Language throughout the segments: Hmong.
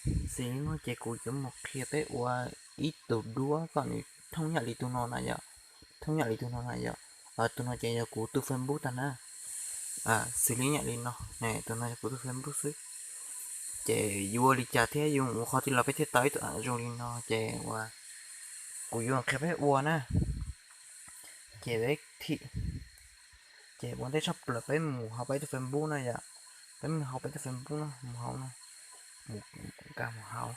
Xws li no ces kuv yuav mus qhia peb ua ib tug duab kom nws thooj yam li tus no na yom. Thooj yam li tus no na yom. Tus no ces yog kuv tus Facebook tag na. Xws li yam li no, tus no yog kuv tus Facebook xwb. Ces yuav ua li cas thiab yuav ua qhov twg los peb thiaj tau ib tug app zoo li no ces uas kuv yuav qhia peb ua na. Ces peb thim, ces ua ntej tshaj plaws peb mus hauv peb tus Facebook na yom. Peb mus hauv peb tus Facebook no, mus hauv no, mus nkag mus hauv.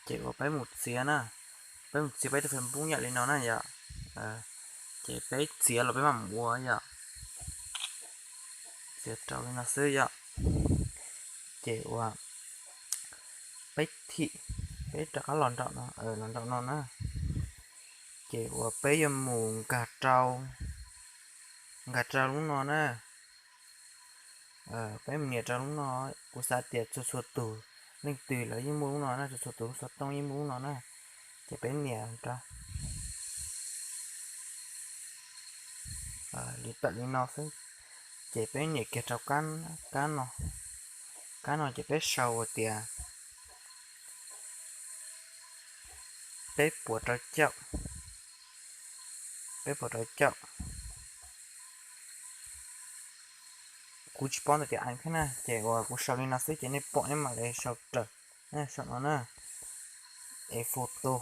Ces uas peb mus txiav na, peb mus txiav peb tus Facebook yam li no na yom. Ces peb txiav los peb mam mus ua yom. Txiav rau li no xwb yom. Ces uas peb thim, peb rov qab los nraum no, los nraum no na. Ces uas peb yuav mus nkag rau, nkag rau lub no na. Peb mus nias rau lub no, kuv xav tias txhua txhua tus, leej twg los yeej muaj lub no na, txhua txhua tus lub xov tooj yeej muaj lub no na. Ces peb nias rau li tawm li no xwb. Ces peb nias kiag rau kab no, kab no ces peb sau hais tias peb puas rau caum, peb puas rau caum. Kuv tsis paub ntawm tias eev thiab na, ces uas kuv sau li no xwb ces nej pom nej mam li sau raws, saum no na. Es photo,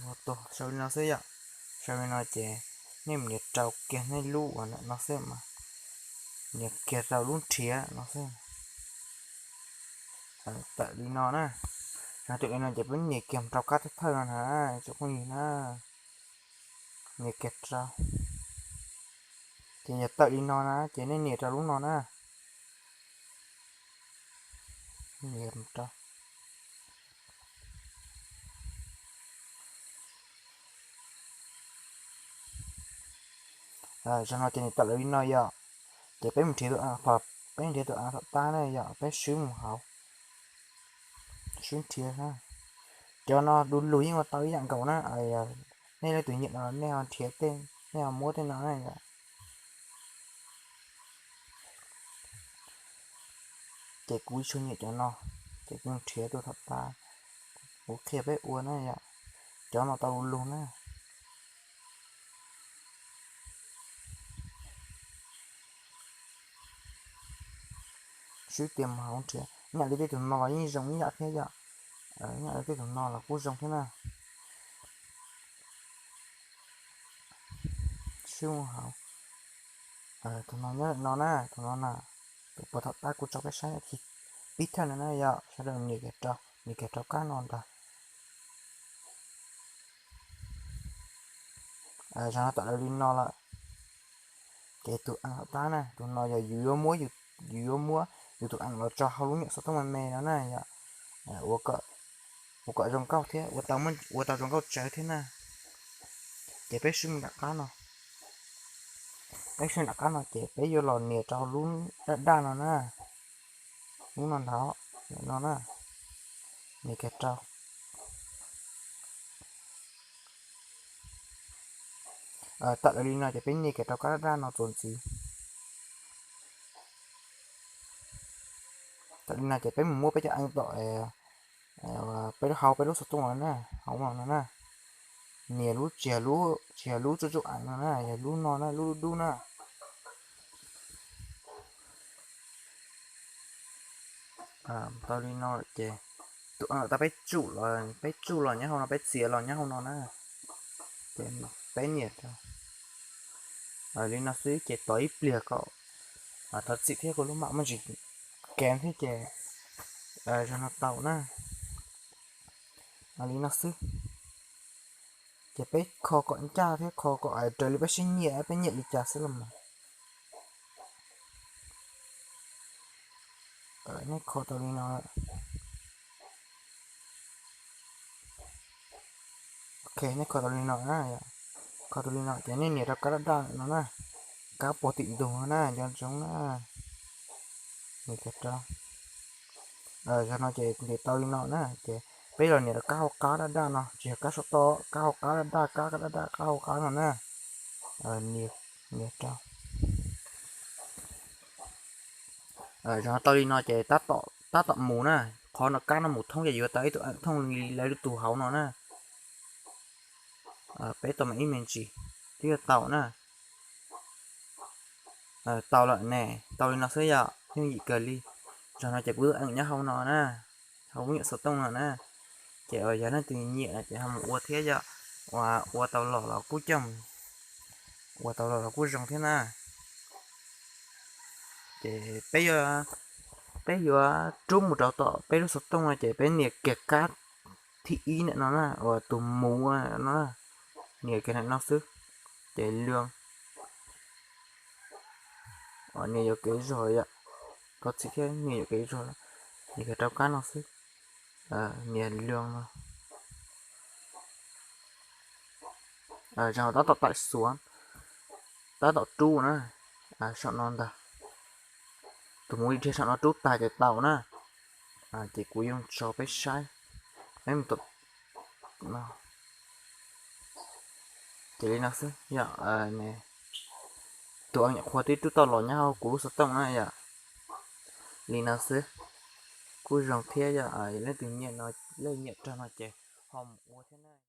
photo sau li no xwb yom. Sau li no ces nej mus nias rau kiag nej lub uas ntawm no xwb mas, nias kiag rau lub nrhiav no xwb. Tawm li no na. Tawm li no ces peb nias kiag mus rau kab thawj thawj no na, tsoom phooj ywg na. Nias kiag rau. Ces yog tawm li no na ces nej nias rau lub no na. Nias rau. Zaum no ces nws tawm lawm li no yom. Ces peb mus nrhiav tus, peb nrhiav tus av tom tab na yom, peb swb mus hauv, swb nrhiav. Cov no du lug yeej ua tau ib yam nkaus na. Nej leej twg nyiam no nej ho nrhiav tej, nej ho muab tej no na yom. Ces kuv tsis nyiam cov no, ces kuv nrhiav tus tom tab, kuv qhia peb ua na yom. Cov no tau du lug na. Swb tias mus hauv nrhiav, ib yam li tej tus no los yeej zoo ib yam thiab yom. Ib yam li tej tus no los kuj zoo thiab na. Swb mus hauv. Tus no nyob no na, tus no na, tus puas tom tab kuv tso peb saib pib thawj no na yom, sawv daws nias kiag rau, nias kiag rau kab no ntag. Zaum no tawm lawm li no lawm. Ces tus av tom tab na, tus no yog yus yuav muab, yus yuav muab yus tus av los tso hauv lub nyuam xov tooj me me no na yom. Ua kom zoo nkauj thiab, ua tau zoo nkauj tsawv thiab na. Ces peb swb mus nram qab no, peb swb nram qab no ces peb yuav los nias rau lub daj daj no na. Lub no ntag, no na, nias kiag rau. Tawm lawm li no ces peb nias kiag rau kab daj daj no txuas ntxiv. Tawm li no ces peb mus muab peb cov eev tom peb hauv peb lub xov tooj no na, hauv no na. Nias lub, tsis yog lub, tsis yog lub tsuj tsuj eev no na, yog lub no na, lub dub dub na. Tau li no ces tus eev tom tab peb tsuj los, peb tsuj los nyob hauv no, peb txiav los nyob hauv no na. Ces peb nias rau li no xwb ces tos ib pliag kom, thov txim thiab kuv lub mam muaj ntsis kev thiab ces zaum no tau na. Li no xwb. Ces peb kho kom ncaj thiab kho kom raws li peb siab nyiam, peb nyiam li cas xwb los mas. Nej kho tau li no. Ok, nej kho tau li no na, kho tau li no ces nej nias rau kab daj daj no na, kab puag tim ntug no na, nco ntsoov na. Nias kiag rau. Zaum no ces ntim tau li no na, ces peb los nias rau kab hauv qab daj daj no, tsis yog kab saum toj, kab hauv qab daj daj, kab daj daj kab hauv qab no na. Nias rau. Tau li no ces tab tom mus na, qhov no kab no mus thoob ces yuav tau ib tug eem thooj li lawv lub tus hauv no na. Peb tau me ib me ntsis twb yuav tau na. Tau lawm ne, tau li no xwb yom, yooj yim kawg li. Zaum no ces kuv twb eem nyob hauv no na, hauv lub nyuam xov tooj no na. Ces yog leej twg nyiam no ces ho mus ua thiab yom, ua tau los los kuj coj mus, ua tau los los kuj zoo thiab na. Ces peb yuav rub mus rau tom peb lub xov tooj no ces peb nias kiag kab thib ib ntawm no na, uas tus mus no, nias kiag ntawm no xwb. Ces loo, nias yuam kev zog yom, thov txim thiab, nias yuam kev zog, nias kiag rau kab no xwb, nias loo no. Zaum no tab tom taim xuav, tab tom rub na, saum no ntag. Tus mus ib dhia saum no rub tag ces tau na. Ces kuv yuav tso peb saib, peb mus tom no. Ces li no xwb yom. Tus nyuam qhuav twb rub tau los nyob hauv kuv lub xov tooj na yom. Li no xwb, kuj zoo thiab yom. Leej twg nyiam no, leej nyiam rog no ces ho mus ua thiab na.